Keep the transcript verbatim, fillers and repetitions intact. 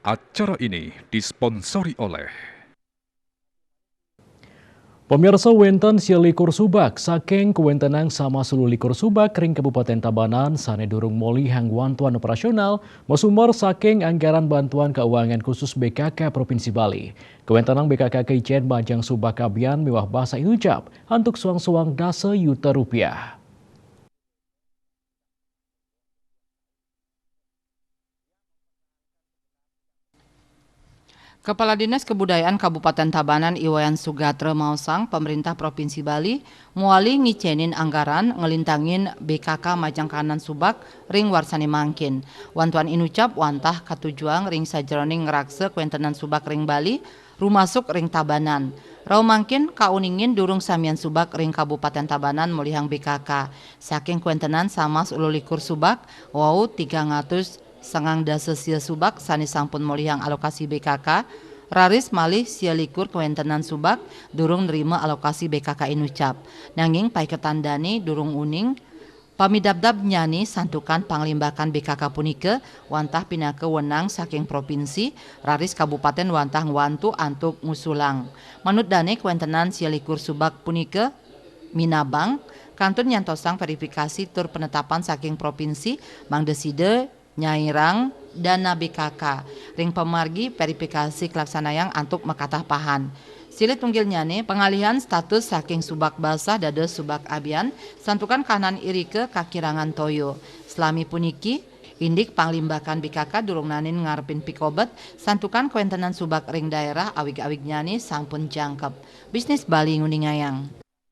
Acara ini disponsori oleh Pemirsa, wénten sia likur subak saking kawéntenan samas ulikur subak ring Kabupatén Tabanan sané durung molihang wantuan operasional, masumber saking anggaran bantuan kauangan khusus B K K Provinsi Bali. Kawéntenan B K K kicén majeng subak abian miwah basa inucap antuk suang-suang dasa yuta rupiah. Kepala Dinas Kebudayaan Kabupaten Tabanan I Wayan Sugatra maosang, pemerintah Provinsi Bali mawali ngicénin anggaran nglintangin B K K majeng kahanan subak ring warsané mangkin. Wantuan inucap wantah katujuang ring sajeroning ngraksa kawéntenan subak ring Bali, rumasuk ring Tabanan. Rauh mangkin kauningin durung samian subak ring Kabupaten Tabanan molihang B K K. Saking kawéntenan samas ulikur subak, wau tigang atus sangang dasa sia subak sané sampun molihang alokasi B K K, raris malih sia likur kawéntenan subak durung nrima alokasi B K K inucap. Nanging paiketan dané durung uning, pamidabdabnyané santukan panglimbakan B K K punika wantah pinaka wenang saking provinsi, raris kabupatén wantah ngwantu antuk ngusulang. Manut dané, kawéntenan sia likur subak punika minabang, kantun nyantosang vérifikasi tur penetapan saking provinsi, mangda sida nyairang dana B K K ring pamargi vérifikasi kalaksanayang antuk makatapahan. Silih tunggilnyané, pangalihan status saking subak basah dados subak abian, santukan kahanan irika kakirangan toya. Salami puniki, indik panglimbakan B K K durung naenin ngarepin pikobet, santukan kawéntenan subak ring daerah awig-awignyané sampun jangkep. Bisnis Bali nguningayang.